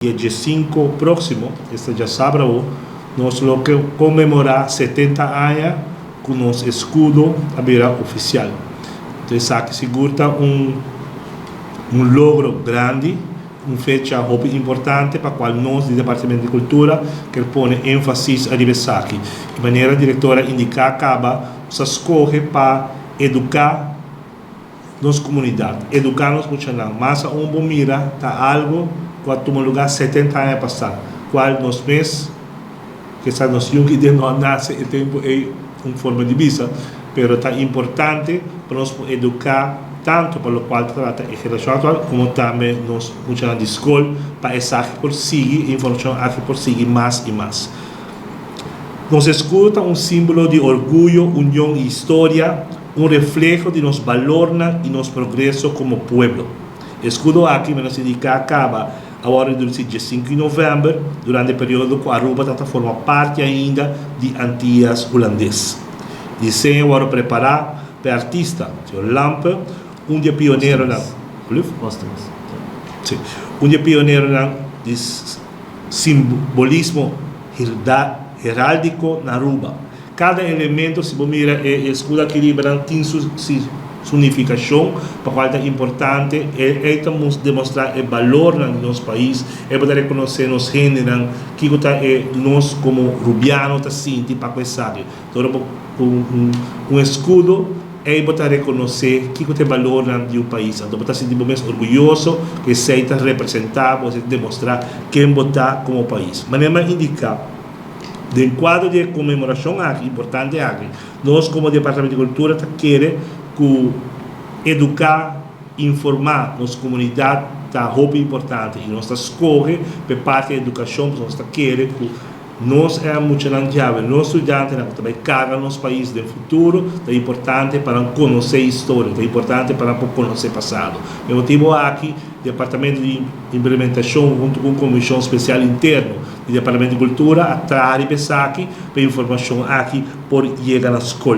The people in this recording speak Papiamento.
Dia 5 próksimo, esta djasabra, nos lo ke konmemorá 70 aña ku nos eskudo a bira ofisial. Anto, esaki sigur ta un logro grandi, un fecha hopi importante pa kual nos di Departamento di Kultura ke pone énfasis riba esaki. Di manera direktor a indiká kaba, a skohe pa eduká nos komunidat, eduká nos muchanan. Mas un bon mira, ta algu ku a tuma lugá 70 aña pasá, kual nos mes, kisas nos yunan no a nase e tempu ei, un forma di bista, pero ta importante pa nos eduká tantu pa lokual ta trata e generashon aktual, komo tambe nos muchanan di skol, pa esaki por sigui, informashon aki por sigui mas i mas. Nos eskudo ta un símbolo di orguyo, union i historia, un refleho di nos balor i nos progreso komo pueblo. Eskudo aki, manera a indiká kaba, awor di 5 di novèmber, durante e periodo ku Aruba tabata forma parti ainda di Antias Hulandes. Diseño a wòrdu prepará pa artista, señor Lampe, un di e pioneronan, Posthumus. Si, un di e pioneronan di simbolismo heráldiko na Aruba. Kada elemento, si bo mira e eskudo aki riba, tin su nifikashon, pa kual ta importante, e ta demostrá e balor di nos pais, e pa rekonosé nos hende, ku ta e nos komo rubiano ta sinti pa esaki. Anto, un eskudo e pa rekonosé kiko ta e balor di un pais. Anto, bo ta sinti mes orguyoso ku esei ta representá, bo ta demostrá ken bo ta komo pais. Manera m'a indiká, den kuadro di konmemorashon aki, importante aki, nos komo Departamento di Kultura ta kere ku eduká, informá nos komunidat ta hopi importante i nos ta skohe pa parti di edukashon, nos ta kere ku nos e muchanan djawe, nos studiantenan ku tambe karga nos pais den futuro, ta importante pa konosé historia, ta importante pa konosé pasado. E motibu aki, Departamento di Implementashon huntu ku Komishon Spesial Interno di Departamento di Kultura a traha esaki pa informashon aki por yega na skol.